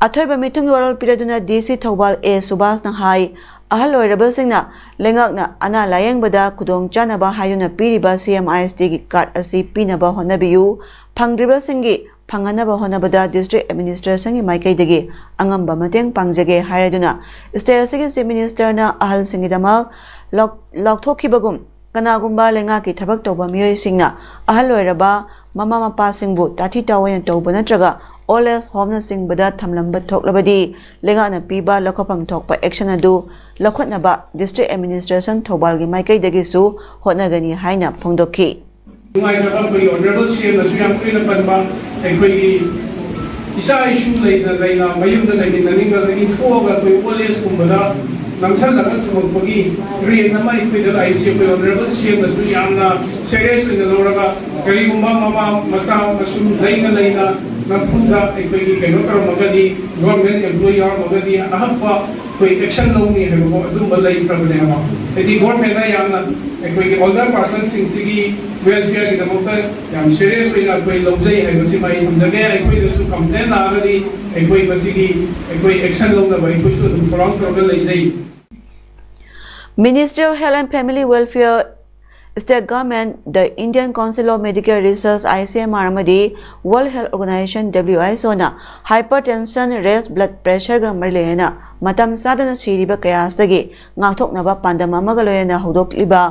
ꯑꯊꯣꯏꯕ ꯃꯤꯊꯨꯡꯒꯤ ꯋꯥꯔꯣꯜ ꯄꯤꯔꯗꯨꯅ D C ꯊꯧꯕꯥꯜ ꯑꯦ ꯁꯨꯕꯥꯁꯅ ꯍꯥꯏ, ꯑꯍꯜ ꯑꯣꯏꯔꯕꯁꯤꯡꯅ ꯂꯩꯉꯥꯛꯅ ꯑꯅꯥ ꯂꯥꯌꯦꯡꯕꯗ ꯈꯨꯗꯣꯡ ꯆꯥꯅꯕ ꯍꯥꯏꯗꯨꯅ ꯄꯤꯔꯤꯕ C M I S T ꯒꯤ card ꯑꯁꯤ ꯄꯤꯅꯕ ꯍꯣꯠꯅꯕꯤꯌꯨ, ꯐꯪꯗ꯭ꯔꯤꯕꯁꯤꯡꯒꯤ ꯐꯪꯍꯟꯅꯕ ꯍꯣꯠꯅꯕꯗ District Administration ꯒꯤ ꯃꯥꯏꯀꯩꯗꯒꯤ ꯑꯉꯝꯕ ꯃꯇꯦꯡ ꯄꯥꯡꯖꯒꯦ ꯍꯥꯏꯔꯗꯨꯅ State ꯑꯁꯤꯒꯤ Chief Minister ꯅ ꯑꯍꯜꯁꯤꯡꯒꯤꯗꯃꯛ ꯂꯥꯎ-, ꯂꯥꯎꯊꯣꯛꯈꯤꯕꯒꯨꯝ ꯀꯅꯥꯒꯨꯝꯕ ꯂꯩꯉꯥꯛꯀꯤ ꯊꯕꯛ ꯇꯧꯕ ꯃꯤꯑꯣꯏꯁꯤꯡꯅ ꯑꯍꯜ ꯑꯣꯏꯔꯕ ꯃꯃꯥ ꯃꯄꯥꯁꯤꯡꯕꯨ ꯇꯥꯊꯤ ꯇꯥꯑꯣꯏꯅ ꯇꯧꯕ ꯅꯠꯇ꯭ꯔꯒ old age home ꯅꯆꯤꯡꯕꯗ ꯊꯝꯂꯝꯕ ꯊꯣꯛꯂꯕꯗꯤ ꯂꯩꯉꯥꯛꯅ ꯄꯤꯕ ꯂꯧꯈꯠꯐꯝ ꯊꯣꯛꯄ action ꯑꯗꯨ ꯂꯧꯈꯠꯅꯕ District Administration ꯊꯧꯕꯥꯜꯒꯤ ꯃꯥꯏꯀꯩꯗꯒꯤꯁꯨ ꯍꯣꯠꯅꯒꯅꯤ ꯍꯥꯏꯅ ꯐꯣꯡꯗꯣꯛꯈꯤ꯫ ꯅꯨꯡꯉꯥꯏꯇꯕ ꯑꯩꯈꯣꯏꯒꯤ Honourable C M ꯅꯁꯨ ꯌꯥꯝ ꯇꯣꯏꯅ ꯄꯟꯕ, ꯑꯩꯈꯣꯏꯒꯤ ꯏꯆꯥ ꯏꯁꯨ ꯂꯩꯅ ꯂꯩꯅ ꯃꯌꯨꯝꯗ ꯂꯩꯃꯤꯟꯅꯅꯤꯡꯗꯅ ꯏꯟꯊꯣꯛꯑꯒ ꯑꯩꯈꯣꯏ old age ꯀꯨꯝꯕꯗ ꯅꯝꯁꯤꯜꯂꯒ ꯊꯝꯃꯛꯄꯒꯤ trend ꯑꯃ ꯑꯩꯈꯣꯏꯗ ꯂꯥꯛꯏꯁꯦ ꯑꯩꯈꯣꯏ Honourable C M ꯅꯁꯨ ꯌꯥꯝꯅ serious ꯑꯣꯏꯅ ꯂꯧꯔꯒ ꯀꯔꯤꯒꯨꯝꯕ ꯃꯃꯥ ꯃꯆꯥ ꯃꯁꯨ ꯂꯩꯅ ꯂꯩꯅ ꯅꯝꯐꯨꯗ ꯑꯩꯈꯣꯏꯒꯤ ꯀꯩꯅꯣ ꯇꯧꯔꯝꯃꯒꯗꯤ, government employee ꯌꯥꯎꯔꯝꯃꯒꯗꯤ ꯑꯍꯛꯄ ꯑꯩꯈꯣꯏ action ꯂꯧꯅꯤ ꯍꯥꯏꯕꯀꯣ, ꯑꯗꯨꯝꯕ ꯂꯩꯈ꯭ꯔꯕꯅꯦꯕ꯫ ꯍꯥꯏꯗꯤ government ꯅ ꯌꯥꯝꯅ ꯑꯩꯈꯣꯏꯒꯤ older person ꯁꯤꯡꯁꯤꯒꯤ ꯋꯦꯜꯐꯤꯌꯔꯒꯤꯗꯃꯛꯇ ꯌꯥꯝ ꯁꯤꯔꯤꯌꯁ ꯑꯣꯏꯅ ꯑꯩꯈꯣꯏ ꯂꯧꯖꯩ ꯍꯥꯏꯕꯁꯤꯃ ꯑꯩ ꯊꯝꯖꯒꯦ꯫ ꯑꯩꯈꯣꯏꯗꯁꯨ ꯀꯝꯄ꯭ꯂꯦꯟ ꯂꯥꯛꯑꯒꯗꯤ ꯑꯩꯈꯣꯏ ꯃꯁꯤꯒꯤ ꯑꯩꯈꯣꯏ ꯑꯦꯛꯁꯟ ꯂꯧꯅꯕ ꯑꯩꯈꯣꯏꯁꯨ ꯑꯗꯨꯝ ꯊꯧꯔꯥꯡ ꯇꯧꯔꯒ ꯂꯩꯖꯩ꯫ Ministry of Health and Family Welfare, State Government, the Indian Council of Medical Research, I C M R, ꯑꯃꯗꯤ World Health Organization, W H O, ꯅ hypertension, raised blood pressure ꯒ ꯃꯔꯤ ꯂꯩꯅꯅ ꯃꯇꯝ ꯆꯥꯗꯅ ꯁꯤꯔꯤꯕ ꯀꯌꯥ ꯑꯁꯤꯗꯒꯤ ꯉꯥꯛꯊꯣꯛꯅꯕ ꯄꯥꯟꯗꯝ ꯑꯃꯒ ꯂꯣꯏꯅꯅ ꯍꯧꯗꯣꯛꯂꯤꯕ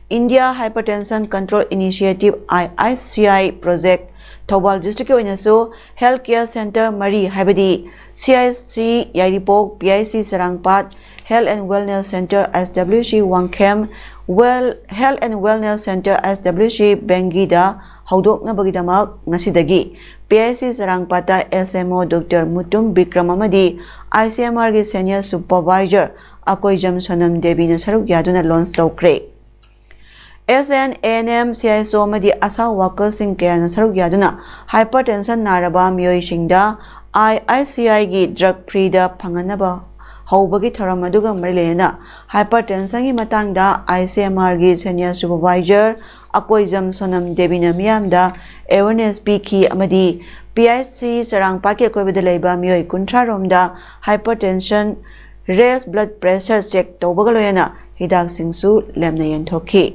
India Hypertension Control Initiative, I I C I project, Thoubal district ꯀꯤ ꯑꯣꯏꯅꯁꯨ health care center ꯃꯔꯤ, ꯍꯥꯏꯕꯗꯤ C I C Yairipok, P I C Charangpat, Health and Wellness Center, S W C Wangkhem, Well, Health and Wellness Center, S W C ꯕꯦꯡꯒꯤꯗ ꯍꯧꯗꯣꯛꯅꯕꯒꯤꯗꯃꯛ ꯉꯁꯤꯗꯒꯤ P I C ꯆꯔꯥꯡꯄꯥꯠꯇ S M O Doctor Mutum Bikram ꯑꯃꯗꯤ I C M R ꯒꯤ Senior Supervisor Akoijam Sonam ꯗꯦꯕꯤꯅ ꯁꯔꯨꯛ ꯌꯥꯗꯨꯅ launch ꯇꯧꯈ꯭ꯔꯦ꯫ S N A N M, C I S O ꯑꯃꯗꯤ ASHA workerꯁꯤꯡ ꯀꯌꯥꯅ ꯁꯔꯨꯛ ꯌꯥꯗꯨꯅ hypertension ꯅꯥꯔꯕ ꯃꯤꯑꯣꯏꯁꯤꯡꯗ I I C I ꯒꯤ drug free ꯗ ꯐꯪꯍꯟꯅꯕ ꯍꯧꯕꯒꯤ ꯊꯧꯔꯝ ꯑꯗꯨꯒ ꯃꯔꯤ ꯂꯩꯅꯅ hypertension ꯒꯤ ꯃꯇꯥꯡꯗ I C M R ꯒꯤ Senior Supervisor ꯑꯀꯣꯏꯖꯝ ꯁꯣꯅꯝ ꯗꯦꯕꯤꯅ ꯃꯤꯌꯥꯝꯗ awareness ꯄꯤꯈꯤ ꯑꯃꯗꯤ P I C ꯆꯔꯥꯡꯄꯥꯠꯀꯤ ꯑꯀꯣꯏꯕꯗ ꯂꯩꯕ ꯃꯤꯑꯣꯏ ꯀꯨꯟꯊ꯭ꯔꯥ ꯔꯣꯝꯗ hypertension, raised blood pressure check ꯇꯧꯕꯒ ꯂꯣꯏꯅꯅ ꯍꯤꯗꯥꯛꯁꯤꯡꯁꯨ ꯂꯦꯝꯅ ꯌꯦꯟꯊꯣꯛꯈꯤ꯫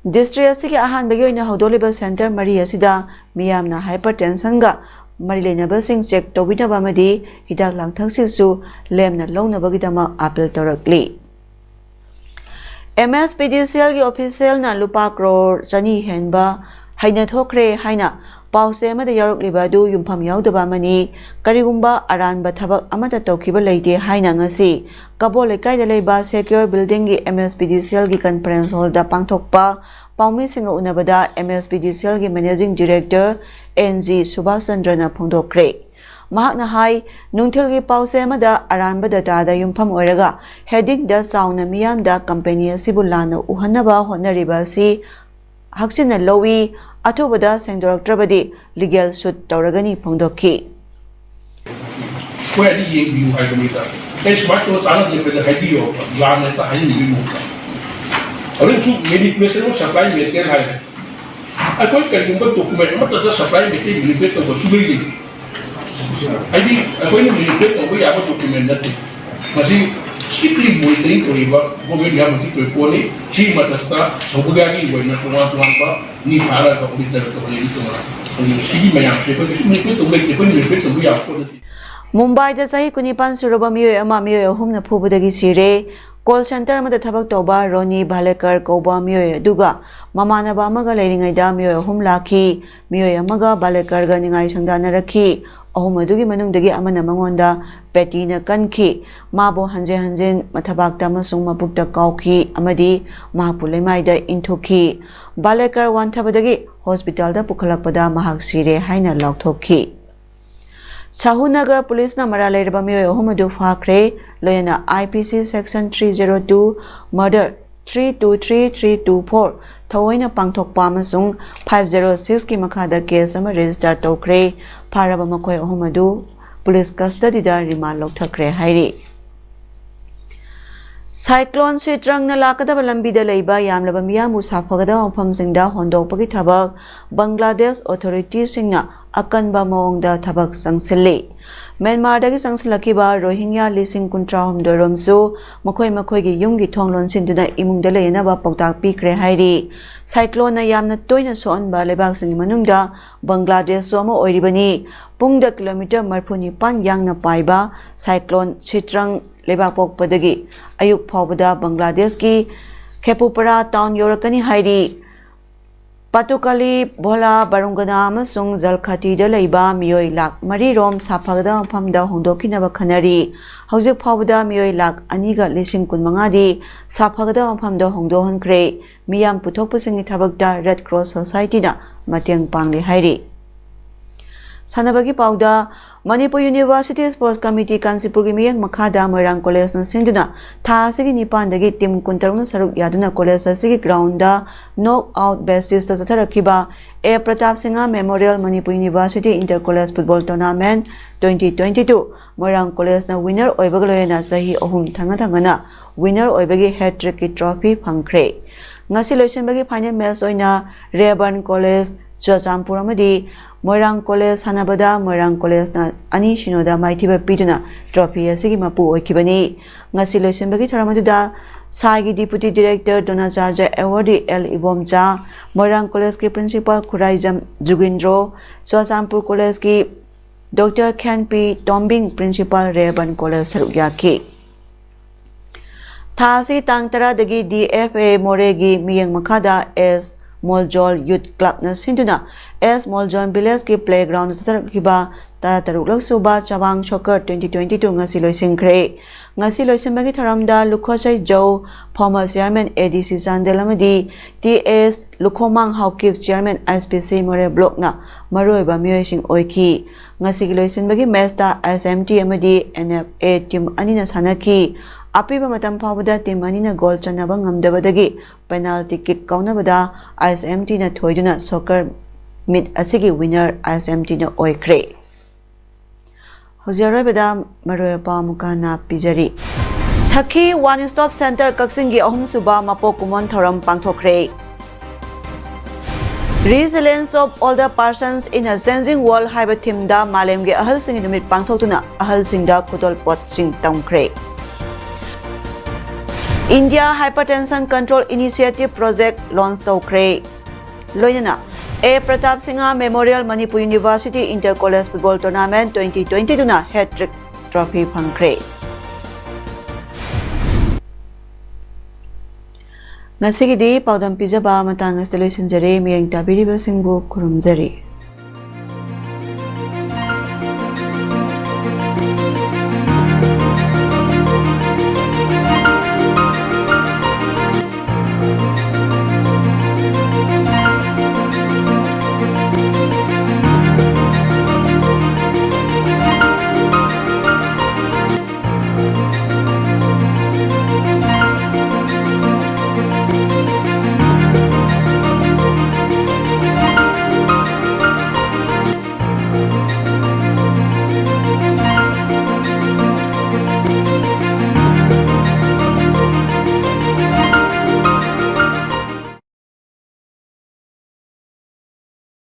District ꯑꯁꯤꯒꯤ ꯑꯍꯥꯟꯕꯒꯤ ꯑꯣꯏꯅ ꯍꯧꯗꯣꯛꯂꯤꯕ center ꯃꯔꯤ ꯑꯁꯤꯗ ꯃꯤꯌꯥꯝꯅ hypertension ꯒ ꯃꯔꯤ ꯂꯩꯅꯕꯁꯤꯡ check ꯇꯧꯕꯤꯅꯕ ꯑꯃꯗꯤ ꯍꯤꯗꯥꯛ ꯂꯥꯡꯊꯛꯁꯤꯡꯁꯨ ꯂꯦꯝꯅ ꯂꯧꯅꯕꯒꯤꯗꯃꯛ appeal ꯇꯧꯔꯛꯂꯤ꯫ M S P D C L ꯒꯤ official ꯅ ꯂꯨꯄꯥ ꯀ꯭ꯔꯣꯔ ꯆꯅꯤ ꯍꯦꯟꯕ ꯍꯩꯅ ꯊꯣꯛꯈ꯭ꯔꯦ ꯍꯥꯏꯅ ꯄꯥꯎꯆꯦ ꯑꯃꯗ ꯌꯥꯎꯔꯛꯂꯤꯕ ꯑꯗꯨ ꯌꯨꯝꯐꯝ ꯌꯥꯎꯗꯕ ꯑꯃꯅꯤ꯫ ꯀꯔꯤꯒꯨꯝꯕ ꯑꯔꯥꯟꯕ ꯊꯕꯛ ꯑꯃꯠꯇ ꯇꯧꯈꯤꯕ ꯂꯩꯇꯦ ꯍꯥꯏꯅ ꯉꯁꯤ ꯀꯕꯣ ꯂꯩꯀꯥꯏꯗ ꯂꯩꯕ Secure Building ꯒꯤ M S P D C L ꯒꯤ conference hall ꯗ ꯄꯥꯡꯊꯣꯛꯄ ꯄꯥꯎꯃꯤꯁꯤꯡꯒ ꯎꯅꯕꯗ M S P D C L ꯒꯤ Managing Director N G Subhas ꯆꯟꯗ꯭ꯔꯅ ꯐꯣꯡꯗꯣꯛꯈ꯭ꯔꯦ꯫ ꯃꯍꯥꯛꯅ ꯍꯥꯏ, ꯅꯨꯡꯊꯤꯜꯒꯤ ꯄꯥꯎꯆꯦ ꯑꯃꯗ ꯑꯔꯥꯟꯕ data ꯗ ꯌꯨꯝꯐꯝ ꯑꯣꯏꯔꯒ heading ꯗ ꯆꯥꯎꯅ ꯃꯤꯌꯥꯝꯗ company ꯑꯁꯤꯕꯨ ꯂꯥꯟꯅ ꯎꯍꯟꯅꯕ ꯍꯣꯠꯅꯔꯤꯕ ꯑꯁꯤ ꯍꯛꯆꯤꯟꯅ ꯂꯧꯏ, ꯑꯊꯨꯕꯗ ꯁꯦꯡꯗꯣꯔꯛꯇ꯭ꯔꯕꯗꯤ legal suit ꯇꯧꯔꯒꯅꯤ ꯐꯣꯡꯗꯣꯛꯈꯤ꯫ ꯑꯩꯈꯣꯏ ꯑꯅꯤ ꯌꯦꯡꯕꯤꯌꯨ ꯍꯥꯏꯕꯅꯤꯗ꯫ ꯑꯩ ꯁꯨꯃꯥꯏꯅ ꯇꯧꯔ ꯆꯥꯟꯅꯗ꯭ꯔꯦ ꯍꯥꯏꯗꯤ ꯍꯥꯏꯕꯤꯌꯣ, ꯂꯥꯟꯅ ꯍꯦꯛꯇ ꯍꯥꯏꯅꯤꯡꯕꯒꯤ ꯃꯍꯨꯠꯇ꯫ ꯍꯣꯔꯦꯟꯁꯨ manipulation of supply material ꯍꯥꯏ꯫ ꯑꯩꯈꯣꯏ ꯀꯔꯤꯒꯨꯝꯕ ꯗꯣꯀꯨꯃꯦꯟ ꯑꯃꯠꯇꯗ ꯁꯄ꯭ꯂꯥꯏ ꯃꯦꯇꯤꯔꯤꯌꯦꯜ ꯃꯦꯅꯤꯄꯨꯂꯦꯠ ꯇꯧꯕ ꯁꯨꯡꯂꯩ ꯂꯩꯇꯦ꯫ ꯍꯥꯏꯗꯤ ꯑꯩꯈꯣꯏꯅ ꯃꯦꯅꯤꯄꯨꯂꯦꯠ ꯇꯧꯕ ꯌꯥꯕ ꯗꯣꯀꯨꯃꯦꯟ ꯅꯠꯇꯦ꯫ ꯃꯁꯤ ꯁ꯭ꯇꯔꯤꯛꯂꯤ ꯃꯣꯅꯤꯇꯔꯤꯡ ꯇꯧꯔꯤꯕ ꯒꯣꯔꯃꯦꯟ ꯌꯥꯝꯅ ꯄꯤꯛꯄ ꯄꯣꯠꯅꯤ꯫ ꯁꯤꯒꯤ ꯃꯊꯛꯇ ꯁꯧꯕꯒꯥꯒꯤ ꯑꯣꯏꯅ ꯇꯣꯉꯥꯟ ꯇꯣꯉꯥꯟꯕ ꯃꯤ ꯐꯥꯔꯒ ꯑꯣꯗꯤꯇꯔ ꯇꯧꯔꯦ, ꯃꯤ ꯇꯣꯉꯥꯟ꯫ ꯑꯗꯨꯅ ꯁꯤꯒꯤ ꯃꯌꯥꯝꯁꯦ ꯑꯩꯈꯣꯏ ꯀꯩꯁꯨ ꯃꯦꯅꯤꯄꯨꯂꯦꯠ ꯇꯧꯕ ꯂꯩꯇꯦ, ꯑꯩꯈꯣꯏꯅ ꯃꯦꯅꯤꯄꯨꯂꯦꯠ ꯇꯧꯕ ꯌꯥꯕ ꯄꯣꯠ ꯅꯠꯇꯦ꯫ ꯃꯨꯝꯕꯥꯏꯗ ꯆꯍꯤ ꯀꯨꯟꯅꯤꯄꯥꯟ ꯁꯨꯔꯕ ꯃꯤꯑꯣꯏ ꯑꯃ ꯃꯤꯑꯣꯏ ꯑꯍꯨꯝꯅ ꯐꯨꯕꯗꯒꯤ ꯁꯤꯔꯦ꯫ ꯀꯣꯜ ꯁꯦꯟꯇꯔ ꯑꯃꯗ ꯊꯕꯛ ꯇꯧꯕ ꯔꯣꯅꯤ ꯚꯥꯂꯦꯀꯔ ꯀꯧꯕ ꯃꯤꯑꯣꯏ ꯑꯗꯨꯒ ꯃꯃꯥꯟꯅꯕ ꯑꯃꯒ ꯂꯩꯔꯤꯉꯩꯗ ꯃꯤꯑꯣꯏ ꯑꯍꯨꯝ ꯂꯥꯛꯈꯤ꯫ ꯃꯤꯑꯣꯏ ꯑꯃꯒ ꯚꯥꯂꯦꯀꯔꯒ ꯅꯤꯡꯉꯥꯏ ꯁꯪꯗꯥꯅꯔꯛꯈꯤ꯫ ꯑꯍꯨꯝ ꯑꯗꯨꯒꯤ ꯃꯅꯨꯡꯗꯒꯤ ꯑꯃꯅ ꯃꯉꯣꯟꯗ ꯄꯦꯇꯤꯅ ꯀꯟꯈꯤ꯫ ꯃꯥꯕꯨ ꯍꯟꯖꯤꯟ ꯍꯟꯖꯤꯟ ꯃꯊꯕꯥꯛꯇ ꯑꯃꯁꯨꯡ ꯃꯄꯨꯛꯇ ꯀꯥꯎꯈꯤ ꯑꯃꯗꯤ ꯃꯍꯥꯛꯄꯨ ꯂꯩꯃꯥꯏꯗ ꯏꯟꯊꯨꯈꯤ꯫ ꯚꯥꯂꯦꯀꯔ ꯋꯥꯟꯊꯕꯗꯒꯤ ꯍꯣꯁꯄꯤꯇꯥꯜꯗ ꯄꯨꯈꯠꯂꯛꯄꯗ ꯃꯍꯥꯛ ꯁꯤꯔꯦ ꯍꯥꯏꯅ ꯂꯥꯎꯊꯣꯛꯈꯤ꯫ ꯁꯥꯍꯨꯅꯒꯔ ꯄꯨꯂꯤꯁꯅ ꯃꯔꯥꯜ ꯂꯩꯔꯕ ꯃꯤꯑꯣꯏ ꯑꯍꯨꯝ ꯑꯗꯨ ꯐꯥꯈ꯭ꯔꯦ꯫ ꯂꯣꯏꯅꯅ I P C section three zero two, murder, three two three, three two four, ꯊꯑꯣꯏꯅ ꯄꯥꯡꯊꯣꯛꯄ ꯑꯃꯁꯨꯡ five zero six ꯀꯤ ꯃꯈꯥꯗ ꯀꯦꯁ ꯑꯃ ꯔꯦꯖꯤꯁꯇꯔ ꯇꯧꯈ꯭ꯔꯦ꯫ ꯐꯥꯔꯕ ꯃꯈꯣꯏ ꯑꯍꯨꯝ ꯑꯗꯨ ꯄꯨꯂꯤꯁ ꯀꯁꯇꯗꯤꯗ ꯔꯤꯃꯥꯟ ꯂꯧꯊꯈ꯭ꯔꯦ ꯍꯥꯏꯔꯤ꯫ ꯁꯥꯏꯀ꯭ꯂꯣꯟ ꯁꯤꯇ꯭ꯔꯪꯅ ꯂꯥꯛꯀꯗꯕ ꯂꯝꯕꯤꯗ ꯂꯩꯕ ꯌꯥꯝꯂꯕ ꯃꯤꯌꯥꯝꯕꯨ ꯁꯥꯐꯒꯗꯕ ꯃꯐꯝꯁꯤꯡꯗ ꯍꯣꯟꯗꯣꯛꯄꯒꯤ ꯊꯕꯛ ꯕꯪꯒ꯭ꯂꯥꯗꯦꯁ ꯑꯣꯊꯣꯔꯤꯇꯤꯁꯤꯡꯅ ꯑꯀꯟꯕ ꯃꯑꯣꯡꯗ ꯊꯕꯛ ꯆꯪꯁꯤꯜꯂꯤ꯫ ꯃ꯭ꯌꯥꯟꯃꯥꯔꯗꯒꯤ ꯆꯪꯁꯤꯜꯂꯛꯈꯤꯕ ꯔꯣꯍꯤꯡꯌꯥ ꯂꯤꯁꯤꯡ ꯀꯨꯟꯊ꯭ꯔꯥ ꯍꯨꯝꯗꯣꯏ ꯔꯣꯝꯁꯨ ꯃꯈꯣꯏ ꯃꯈꯣꯏꯒꯤ ꯌꯨꯝꯒꯤ ꯊꯣꯡ ꯂꯣꯟꯁꯤꯟꯗꯨꯅ ꯏꯃꯨꯡꯗ ꯂꯩꯅꯅꯕ ꯄꯥꯎꯇꯥꯛ ꯄꯤꯈ꯭ꯔꯦ ꯍꯥꯏꯔꯤ꯫ ꯁꯥꯏꯀ꯭ꯂꯣꯟꯅ ꯌꯥꯝꯅ ꯇꯣꯏꯅ ꯁꯣꯛꯍꯟꯕ ꯂꯩꯕꯥꯛꯁꯤꯡꯒꯤ ꯃꯅꯨꯡꯗ ꯕꯪꯒ꯭ꯂꯥꯗꯦꯁꯁꯨ ꯑꯃ ꯑꯣꯏꯔꯤꯕꯅꯤ꯫ ꯄꯨꯡꯗ ꯀꯤꯂꯣꯃꯤꯇꯔ ꯃꯔꯤꯐꯨ ꯅꯤꯄꯥꯟ ꯌꯥꯡꯅ ꯄꯥꯏꯕ ꯁꯥꯏꯀ꯭ꯂꯣꯟ ꯁꯤꯇ꯭ꯔꯪ ꯂꯩꯕꯥꯛ ꯄꯣꯛꯄꯗꯒꯤ ꯑꯌꯨꯛ ꯐꯥꯎꯕꯗ ꯕꯪꯒ꯭ꯂꯥꯗꯦꯁꯀꯤ ꯈꯦꯄꯨꯄꯔꯥ ꯇꯥꯎꯟ ꯌꯧꯔꯛꯀꯅꯤ ꯍꯥꯏꯔꯤ꯫ ꯄꯥꯇꯨꯀꯥꯂꯤ, ꯚꯣꯂꯥ, ꯕꯥꯔꯨꯡꯒꯅꯥ ꯑꯃꯁꯨꯡ ꯖꯜꯈꯥꯇꯤꯗ ꯂꯩꯕ ꯃꯤꯑꯣꯏ ꯂꯥꯈ ꯃꯔꯤ ꯔꯣꯝ ꯁꯥꯐꯒꯗꯕ ꯃꯐꯝꯗ ꯍꯣꯡꯗꯣꯛꯈꯤꯅꯕ ꯈꯟꯅꯔꯤ꯫ ꯍꯧꯖꯤꯛ ꯐꯥꯎꯕꯗ ꯃꯤꯑꯣꯏ ꯂꯥꯈ ꯑꯅꯤꯒ ꯂꯤꯁꯤꯡ ꯀꯨꯟꯃꯉꯥꯗꯤ ꯁꯥꯐꯒꯗꯕ ꯃꯐꯝꯗ ꯍꯣꯡꯗꯣꯛꯍꯟꯈ꯭ꯔꯦ꯫ ꯃꯤꯌꯥꯝ ꯄꯨꯊꯣꯛꯄꯁꯤꯡꯒꯤ ꯊꯕꯛꯇ ꯔꯦꯗ ꯀ꯭ꯔꯣꯁ ꯁꯣꯁꯥꯏꯇꯤꯅ ꯃꯇꯦꯡ ꯄꯥꯡꯂꯤ ꯍꯥꯏꯔꯤ꯫ ꯁꯥꯟꯅꯕꯒꯤ ꯄꯥꯎꯗ, ꯃꯅꯤꯄꯨꯔ ꯌꯨꯅꯤꯚꯔꯁꯤꯇꯤ ꯁ꯭ꯄꯣꯔꯠꯁ ꯀꯃꯤꯇꯤ ꯀꯥꯟꯆꯤꯄꯨꯔꯒꯤ ꯃꯤꯠꯌꯦꯡ ꯃꯈꯥꯗ ꯃꯣꯏꯔꯥꯡ ꯀꯣꯂꯦꯖꯅ ꯁꯤꯟꯗꯨꯅ ꯊꯥ ꯑꯁꯤꯒꯤ ꯅꯤꯄꯥꯟꯗꯒꯤ ꯇꯤꯝ ꯀꯨꯟꯇꯔꯨꯛꯅ ꯁꯔꯨꯛ ꯌꯥꯗꯨꯅ ꯀꯣꯂꯦꯖ ꯑꯁꯤꯒꯤ ꯒ꯭ꯔꯥꯎꯟꯗ ꯅꯣꯛ ꯑꯥꯎꯠ ꯕꯦꯁꯤꯁꯇ ꯆꯠꯊꯔꯛꯈꯤꯕ A Pratap Singh memorial Manipur university inter college football tournament twenty twenty two Moirang ꯀꯣꯂꯦꯖꯅ ꯋꯤꯟꯅꯔ ꯑꯣꯏꯕꯒ ꯂꯣꯏꯅꯅ ꯆꯍꯤ ꯑꯍꯨꯝ ꯊꯪꯅ ꯊꯪꯅꯅ ꯋꯤꯟꯅꯔ ꯑꯣꯏꯕꯒꯤ ꯍꯦꯠ ꯇ꯭ꯔꯤꯛꯀꯤ ꯇ꯭ꯔꯣꯐꯤ ꯐꯪꯈ꯭ꯔꯦ꯫ ꯉꯁꯤ ꯂꯣꯏꯁꯤꯟꯕꯒꯤ final match ꯑꯣꯏꯅ ꯔꯦꯕꯟ ꯀꯣꯂꯦꯖ ꯆꯨꯔꯆꯥꯟꯄꯨꯔ ꯑꯃꯗꯤ ꯃꯣꯏꯔꯥꯡ ꯀꯣꯂꯦꯖ ꯁꯥꯟꯅꯕꯗ ꯃꯣꯏꯔꯥꯡ ꯀꯣꯂꯦꯖꯅ ꯑꯅꯤ ꯁꯤꯅꯣꯗ ꯃꯥꯏꯊꯤꯕ ꯄꯤꯗꯨꯅ trophy ꯑꯁꯤꯒꯤ ꯃꯄꯨ ꯑꯣꯏꯈꯤꯕꯅꯤ꯫ ꯉꯁꯤ ꯂꯣꯏꯁꯤꯟꯕꯒꯤ ꯊꯧꯔꯝ ꯑꯗꯨꯗ ꯁꯥꯏꯒꯤ Deputy Director ꯗ꯭ꯔꯣꯅꯥꯆꯥꯔ꯭ꯌ Awardee L Ibomcha, ꯃꯣꯏꯔꯥꯡ ꯀꯣꯂꯦꯖꯀꯤ Principal ꯈꯨꯔꯥꯏꯖꯝ ꯖꯨꯒꯤꯟꯗ꯭ꯔꯣ, ꯆꯨꯔꯆꯥꯟꯄꯨꯔ ꯀꯣꯂꯦꯖꯀꯤ ꯗꯣꯛꯇꯔ ꯈꯦꯟꯄꯤ ꯇꯣꯝꯕꯤꯡ, Principal ꯔꯦꯕꯟ ꯀꯣꯂꯦꯖ ꯁꯔꯨꯛ ꯌꯥꯈꯤ꯫ ꯊꯥ ꯑꯁꯤ ꯇꯥꯡ ꯇꯔꯥꯗꯒꯤ ꯗꯤ ꯑꯦꯐ ꯑꯦ ꯃꯣꯔꯦꯒꯤ ꯃꯤꯠꯌꯦꯡ ꯃꯈꯥꯗ ꯑꯦꯁ ꯃꯣꯜꯖꯣꯜ ꯌꯨꯠ ꯀ꯭ꯂꯕꯅ ꯁꯤꯟꯗꯨꯅ ꯑꯦꯁ ꯃꯣꯜꯖꯣꯜ ꯚꯤꯂꯦꯖꯀꯤ playground ꯆꯠꯊꯔꯛꯈꯤꯕ ꯇꯔꯥꯇꯔꯨꯛꯂꯛ ꯁꯨꯕ ꯆꯥꯕꯥꯡ ꯁꯣꯀꯔ twenty twenty two ꯉꯁꯤ ꯂꯣꯏꯁꯤꯟꯈ꯭ꯔꯦ꯫ ꯉꯁꯤ ꯂꯣꯏꯁꯤꯟꯕꯒꯤ ꯊꯧꯔꯝꯗ ꯂꯨꯈꯣꯁꯩ ꯖꯧ, former chairman ꯑꯦ ꯗꯤ ꯁꯤ ꯆꯥꯟꯗꯦꯜ ꯑꯃꯗꯤ ꯇꯤ ꯑꯦꯁ ꯂꯨꯈꯣꯃꯥꯡ ꯍꯥꯎꯀꯤꯞ, chairman ꯑꯦꯁ ꯄꯤ ꯁꯤ ꯃꯣꯔꯦ blockꯅ ꯃꯔꯨꯑꯣꯏꯕ ꯃꯤꯑꯣꯏꯁꯤꯡ ꯑꯣꯏꯈꯤ꯫ ꯉꯁꯤꯒꯤ ꯂꯣꯏꯁꯤꯟꯕꯒꯤ matchꯇ ꯑꯦꯁ ꯑꯦꯝ ꯇꯤ ꯑꯃꯗꯤ ꯑꯦꯟ ꯑꯦꯐ ꯑꯦ team ꯑꯅꯤꯅ ꯁꯥꯟꯅꯈꯤ꯫ ꯑꯄꯤꯕ ꯃꯇꯝ ꯐꯥꯎꯕꯗ team ꯑꯅꯤꯅ goal ꯆꯟꯅꯕ ꯉꯝꯗꯕꯗꯒꯤ penalty kick ꯀꯥꯎꯅꯕꯗ ꯑꯦꯁ ꯑꯦꯝ ꯇꯤꯅ ꯊꯣꯏꯗꯨꯅ soccer meet ꯑꯁꯤꯒꯤ winner ꯑꯦꯁ ꯑꯦꯝ ꯇꯤꯅ ꯑꯣꯏꯈ꯭ꯔꯦ꯫ ꯍꯧꯖꯤꯛ ꯑꯔꯣꯏꯕꯗ ꯃꯔꯨꯑꯣꯏꯕ ꯄꯥꯎ ꯑꯃꯨꯛꯀ ꯍꯟꯅ ꯄꯤꯖꯔꯤ꯫ ꯁꯈꯤ One Stop Centre ꯀꯛꯆꯤꯡꯒꯤ ꯑꯍꯨꯝꯁꯨꯕ ꯃꯄꯣꯛ ꯀꯨꯝꯑꯣꯟ ꯊꯧꯔꯝ ꯄꯥꯡꯊꯣꯛꯈ꯭ꯔꯦ꯫ Resilience of Older Persons in a Changing World ꯍꯥꯏꯕ themeꯗ ꯃꯥꯂꯦꯝꯒꯤ ꯑꯍꯜꯁꯤꯡꯒꯤ ꯅꯨꯃꯤꯠ ꯄꯥꯡꯊꯣꯛꯇꯨꯅ ꯑꯍꯜꯁꯤꯡꯗ ꯈꯨꯗꯣꯜꯄꯣꯠꯁꯤꯡ ꯇꯝꯈ꯭ꯔꯦ꯫ India Hypertension Control Initiative Project launch ꯇꯧꯈ꯭ꯔꯦ꯫ ꯂꯣꯏꯅꯅ ꯑꯦ Pratap Singh Memorial Manipur University Inter College Football Tournament twenty twenty two ꯅ hat-trick trophy ꯐꯪꯈ꯭ꯔꯦ꯫ ꯉꯁꯤꯒꯤꯗꯤ ꯄꯥꯎꯗꯝ ꯄꯤꯖꯕ ꯃꯇꯥꯡ ꯑꯁꯤꯗ ꯂꯣꯏꯁꯤꯟꯖꯔꯦ꯫ ꯃꯤꯠꯌꯦꯡ ꯇꯥꯕꯤꯔꯤꯕꯁꯤꯡꯕꯨ ꯈꯨꯔꯨꯝꯖꯔꯤ꯫